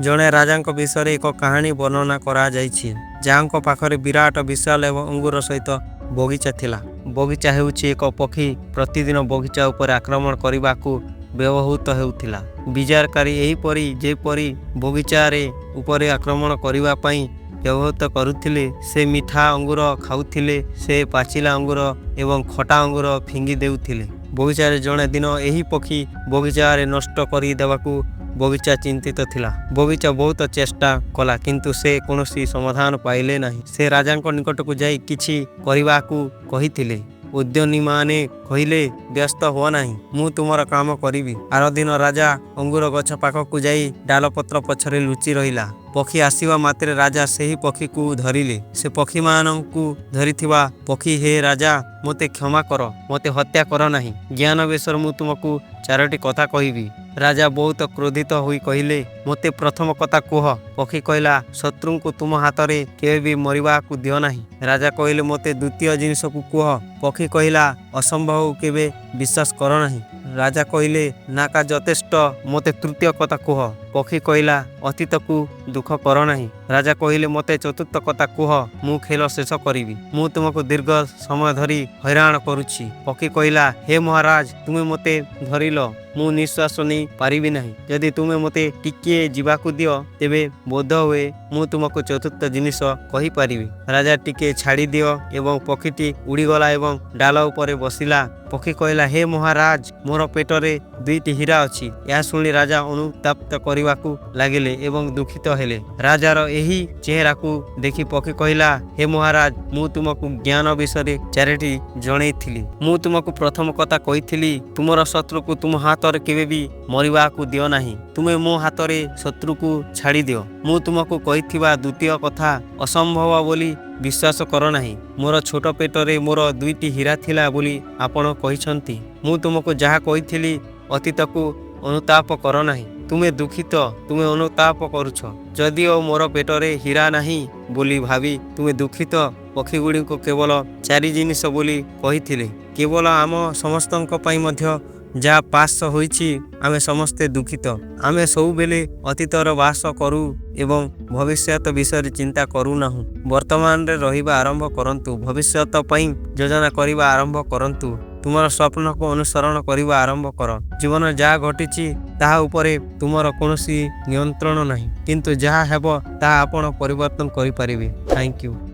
ଜଣେ ରାଜାଙ୍କ ବିଷୟରେ ଏକ କାହାଣୀ ବର୍ଣ୍ଣନା କରାଯାଇଛି, ଯାହାଙ୍କ ପାଖରେ ବିରାଟ, ବିଶାଳ ଏବଂ ଅଙ୍ଗୁର ସହିତ ବଗିଚା ଥିଲା। ବଗିଚା ହେଉଛି ଏକ ପକ୍ଷୀ ପ୍ରତିଦିନ ବଗିଚା ଉପରେ ଆକ୍ରମଣ କରିବାକୁ ବ୍ୟବହୃତ ହେଉଥିଲା। ବିଚାରକାରୀ ଏହିପରି ଯେପରି ବଗିଚାରେ ଉପରେ ଆକ୍ରମଣ କରିବା ପାଇଁ ବ୍ୟବହୃତ କରୁଥିଲେ। ସେ ମିଠା ଅଙ୍ଗୁର ଖାଉଥିଲେ, ସେ ପାଚିଲା ଅଙ୍ଗୁର ଏବଂ ଖଟା ଅଙ୍ଗୁର ଫିଙ୍ଗି ଦେଉଥିଲେ। ବଗିଚାରେ ଜଣେ ଦିନ ଏହି ପକ୍ଷୀ ବଗିଚାରେ ନଷ୍ଟ କରିଦେବାକୁ ବଗିଚା ଚିନ୍ତିତ ଥିଲା। ବଗିଚା ବହୁତ ଚେଷ୍ଟା କଲା, କିନ୍ତୁ ସେ କୌଣସି ସମାଧାନ ପାଇଲେ ନାହିଁ। ସେ ରାଜାଙ୍କ ନିକଟକୁ ଯାଇ କିଛି କରିବାକୁ କହିଥିଲେ। ଉଦ୍ୟାନୀମାନେ କହିଲେ, "ବ୍ୟସ୍ତ ହୁଅ ନାହିଁ, ମୁଁ ତୁମର କାମ କରିବି।" ଆରଦିନ ରାଜା ଅଙ୍ଗୁର ଗଛ ପାଖକୁ ଯାଇ ଡାଳପତ୍ର ପଛରେ ଲୁଚି ରହିଲା। ପକ୍ଷୀ ଆସିବା ମାତ୍ରେ ରାଜା ସେହି ପକ୍ଷୀକୁ ଧରିଲେ। ସେ ପକ୍ଷୀମାନଙ୍କୁ ଧରିଥିବା ପକ୍ଷୀ, "ହେ ରାଜା, ମୋତେ କ୍ଷମା କର, ମୋତେ ହତ୍ୟା କର ନାହିଁ। ଜ୍ଞାନ ବିଷୟରେ ମୁଁ ତୁମକୁ ଚାରୋଟି କଥା କହିବି।" ରାଜା ବହୁତ କ୍ରୋଧିତ ହୋଇ କହିଲେ, "ମୋତେ ପ୍ରଥମ କଥା କୁହ।" ପକ୍ଷୀ କହିଲା, "ଶତ୍ରୁଙ୍କୁ ତୁମ ହାତରେ କେବେ ବି ମରିବାକୁ ଦିଅ ନାହିଁ।" ରାଜା କହିଲେ, "ମୋତେ ଦ୍ୱିତୀୟ ଜିନିଷକୁ କୁହ।" ପକ୍ଷୀ କହିଲା, "ଅସମ୍ଭବକୁ କେବେ ବିଶ୍ୱାସ କର ନାହିଁ।" ରାଜା କହିଲେ, "ନା, ଯଥେଷ୍ଟ, ମୋତେ ତୃତୀୟ କଥା କୁହ।" ପକ୍ଷୀ କହିଲା, "ଅତୀତକୁ ଦୁଃଖ କର ନାହିଁ।" ରାଜା କହିଲେ, "ମୋତେ ଚତୁର୍ଥ କଥା କୁହ, ମୁଁ ଖେଳ ଶେଷ କରିବି। ମୁଁ ତୁମକୁ ଦୀର୍ଘ ସମୟ ଧରି ହଇରାଣ କରୁଛି।" ପକ୍ଷୀ କହିଲା, "ହେ ମହାରାଜ, ତୁମେ ମୋତେ ଧରିଲ, ମୁଁ ନିଶ୍ୱାସ ନେଇ ପାରିବି ନାହିଁ। ଯଦି ତୁମେ ମୋତେ ଟିକିଏ ଯିବାକୁ ଦିଅ, ତେବେ ବୋଧହୁଏ ମୁଁ ତୁମକୁ ଚତୁର୍ଥ ଜିନିଷ କହିପାରିବି।" ରାଜା ଟିକେ ଛାଡ଼ି ଦିଅ ଏବଂ ପକ୍ଷୀଟି ଉଡ଼ିଗଲା ଏବଂ ଡାଳ ଉପରେ ବସିଲା। ପକ୍ଷୀ କହିଲା, "ହେ ମହାରାଜ, ମୋର ପେଟରେ ଦୁଇଟି ହୀରା ଅଛି।" ଏହା ଶୁଣି ରାଜା ଅନୁତାପ କରିବାକୁ ଲାଗିଲେ ଏବଂ ଦୁଃଖିତ ହେଲେ। ରାଜାର ଏହି ଚେହେରାକୁ ଦେଖି ପକ୍ଷୀ କହିଲା, "ହେ ମହାରାଜ, ମୁଁ ତୁମକୁ ଜ୍ଞାନ ବିଷୟରେ ଚାରିଟି ଜଣେଇଥିଲି। ମୁଁ ତୁମକୁ ପ୍ରଥମ କଥା କହିଥିଲି, ତୁମର ଶତ୍ରୁକୁ ତୁମ ହାତରେ କେବେ ବି ମରିବାକୁ ଦିଅ ନାହିଁ। ତୁମେ ମୋ ହାତରେ ଶତ୍ରୁକୁ ଛାଡ଼ିଦିଅ। ମୁଁ ତୁମକୁ କହିଥିବା ଦ୍ୱିତୀୟ କଥା, ଅସମ୍ଭବ ବୋଲି ବିଶ୍ୱାସ କର ନାହିଁ। ମୋର ଛୋଟ ପେଟରେ ମୋର ଦୁଇଟି ହୀରା ଥିଲା ବୋଲି ଆପଣ କହିଛନ୍ତି। ମୁଁ ତୁମକୁ ଯାହା କହିଥିଲି, ଅତୀତକୁ ଅନୁତାପ କର ନାହିଁ। ତୁମେ ଦୁଃଖିତ, ତୁମେ ଅନୁତାପ କରୁଛ। ଯଦିଓ ମୋର ପେଟରେ ହୀରା ନାହିଁ ବୋଲି ଭାବି ତୁମେ ଦୁଃଖିତ।" ପକ୍ଷୀଗୁଡ଼ିକୁ କେବଳ ଚାରି ଜିନିଷ ବୋଲି କହିଥିଲେ। କେବଳ ଆମ ସମସ୍ତଙ୍କ ପାଇଁ ମଧ୍ୟ ଯାହା ପାସ୍ ହୋଇଛି, ଆମେ ସମସ୍ତେ ଦୁଃଖିତ। ଆମେ ସବୁବେଳେ ଅତୀତର ବାସ କରୁ ଏବଂ ଭବିଷ୍ୟତ ବିଷୟରେ ଚିନ୍ତା କରୁନାହୁଁ। ବର୍ତ୍ତମାନରେ ରହିବା ଆରମ୍ଭ କରନ୍ତୁ। ଭବିଷ୍ୟତ ପାଇଁ ଯୋଜନା କରିବା ଆରମ୍ଭ କରନ୍ତୁ। ତୁମର ସ୍ୱପ୍ନକୁ ଅନୁସରଣ କରିବା ଆରମ୍ଭ କର। ଜୀବନରେ ଯାହା ଘଟିଛି ତାହା ଉପରେ ତୁମର କୌଣସି ନିୟନ୍ତ୍ରଣ ନାହିଁ, କିନ୍ତୁ ଯାହା ହେବ ତାହା ଆପଣ ପରିବର୍ତ୍ତନ କରିପାରିବେ। Thank you.